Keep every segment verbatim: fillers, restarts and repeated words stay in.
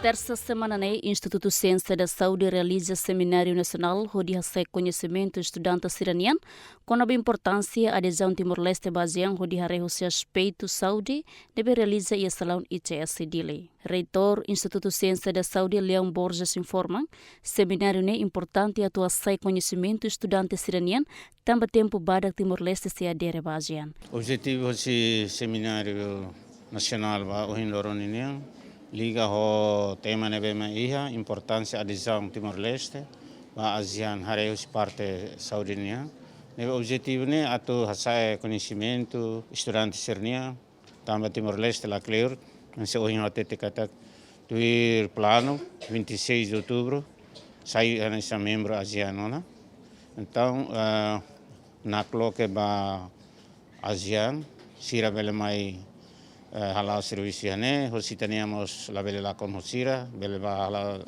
Tersa semana ne'e, Institutu Siénsia da Saúde realiza semináriu nasionál hodi hasa'e koñesimentu estudante sira-nian kona-ba importánsia adezaun Timor-Leste ba ASEAN hodi haree husi aspetu saúde, ne'ebé realiza iha salaun I C S Dili. Reitór Institutu Siénsia da Saúde, Leão Borges, informa, semináriu ne'e importante atu hasa'e koñesimentu estudante sira-nian, tanba tempu badak Timor-Leste sei adere ba ASEAN. Objetivu husi semináriu nasionál ba ohin loron ninian liga ho tema ne'ebé mak iha importánsia adezaun Timor-Leste ba ASEAN, haree husi parte saúde nian. Ne'ebé objetivu ne'e atu hasa'e koñesimentu estudante sira-nian, tanba Timor-Leste la kleur, hanesan ohin ha'u hatete katak tuir planu, vinte e seis de outubro, sai hanesan membru ASEAN ona. Entaun, eh, nakloke ba ASEAN, sira bele mai, eh, hala'o servisu iha ne'e, hosi ita-nia mós labele lakon ho sira, bele bá hala'o,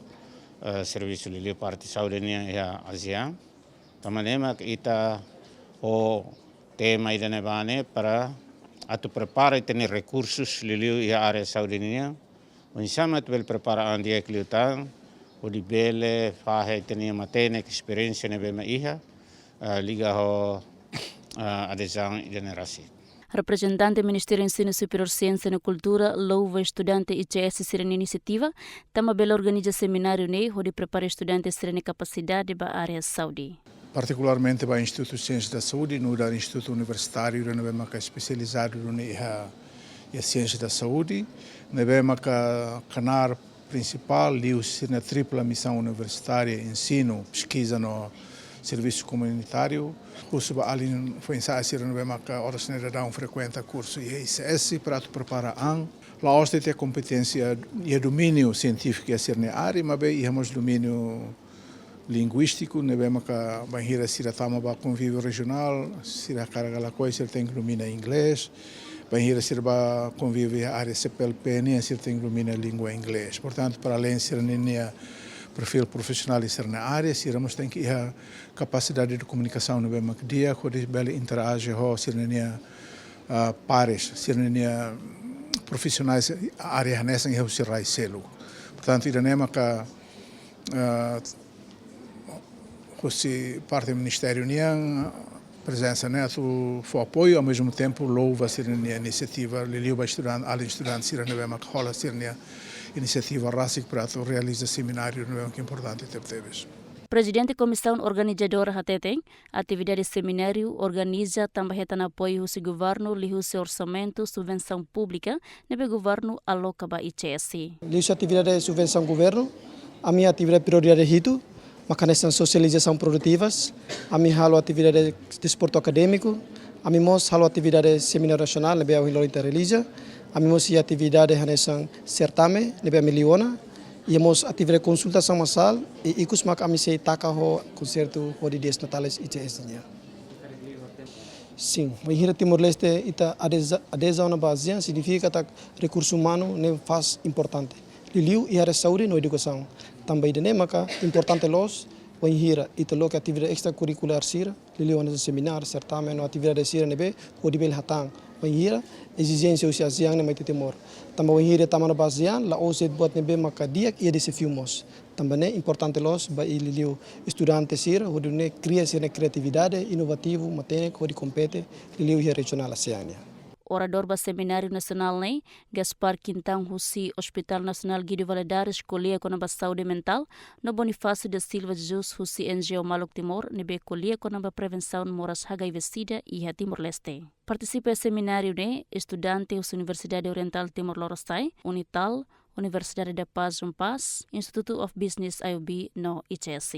eh, servisu liuliu parte saúde nian iha ASEAN. Tanba ne'e mak ita ho tema ida-ne'ebá ne'e para atu prepara ita-nia rekursus liuliu iha área saúde nian. Oinsá mak atu bele prepara an di'ak liután, hodi bele fahe ita-nia matenek, esperiénsia ne'ebé mak iha, ah, liga ho, ah, adezaun ida-ne'e rasik. Reprezentante Ministériu Ensinu Superiór, Siénsia no Kultura louva estudante I C S sira-nia inisiativa, tanba bele organiza semináriu ne'e hodi prepara estudante sira-nia kapasidade ba área saúde. Partikularmente ba Institutu Siénsia da Saúde, nu'udar institutu universitáriu ida ne'ebé maka espesializadu duni iha, iha siénsia da saúde, ne'ebé maka knaar prinsipál liuhusi sira-nia tripla misaun universitária, ensinu, peskiza no servisu komunitáriu. Husu ba alin foin-sa'e sira ne'ebé maka oras ne'e daudaun frekuenta kursu iha I C S para atu prepara an. La'ós de'it iha kompeténsia iha domíniu sientífiku iha sira-nia área, maibé iha mós domíniu linguístiku, ne'ebé maka bainhira sira tama ba konvíviu rejionál, sira hakarak ka lakohi, sira tenke domina inglés. Bainhira sira bá konvive iha área C P L P nian, sira tenke domina língua inglés. Portantu, para além sira-nia perfíl profisionál iha sira-nia área, sira mós tenke iha kapasidade de komunikasaun ne'ebé mak di'ak, hodi bele interaje ho sira-nia, ah, pares, sira-nia profisionais área hanesan iha husi rai seluk. Portantu, ida-ne'e maka, ah, husi parte ministériu nian, prezensa ne'e atu fó apoiu, ao mesmo tempo louva sira-nia inisiativa, liuliu ba estudante, alin estudante sira ne'ebé mak hola sira-nia inisiativa rasik para atu realiza semináriu ne'ebé mak importante tebetebes. Prezidente Komisaun Organizadora hateten, atividade semináriu organiza tanba hetan apoiu husi governu liuhusi orsamentu subvensaun públika ne'ebé governu aloka ba I C S. Liuhusi atividade subvensaun governu, ami atividade prioridade hitu maka hanesan sosializasaun produtivas, ami halo atividade desportu akadémiku, ami mós halo atividade semináriu nasionál ne'ebé ohin loron ita realiza, ami mós iha atividade hanesan sertame ne'ebé ami liu ona, iha mós atividade konsultasaun masál, i ikus maka ami sei taka ho konsertu hodi Dias Natales I C S nian. Sin, bainhira Timor-Leste ita adeza-, adeza ona ba ASEAN, signifika katak rekursu umanu ne'e faz importante. Liuliu iha área saúde no edukasaun. Tanba ida-ne'e maka importante loos, bainhira ita loke atividade estrakurrikulár sira, liuliu hanesan semináriu, sertame no atividade sira ne'ebé hodi bele hatán bainhira ezijénsia husi ASEAN ne'e mai to'o Timor. Tanba bainhira tama ona ba ASEAN, la'ós de'it buat ne'ebé maka di'ak, iha dezafiu mós. Tanba ne'e importante loos ba liuliu estudante sira, hodi nune'e kria sira-nia kriatividade, inovativu, matenek hodi kompete liuliu iha rejionál ASEAN nian. Oradór ba semináriu nasionál ne'e, Gaspar Quintão husi Hospital Nasionál Guido Valadares ko'alia kona-ba saúde mentál, no Bonifácio da Silva Jesus husi N G O Maluk Timor ne'ebé ko'alia kona-ba prevensaun moras H I V sida iha Timor-Leste. Partisipa iha semináriu ne'e estudante husi Universidade Orientál Timor Lorosa'e, UNITAL, Universidade da Paz, UNPAZ, Institute of Business, I O B, no I C S.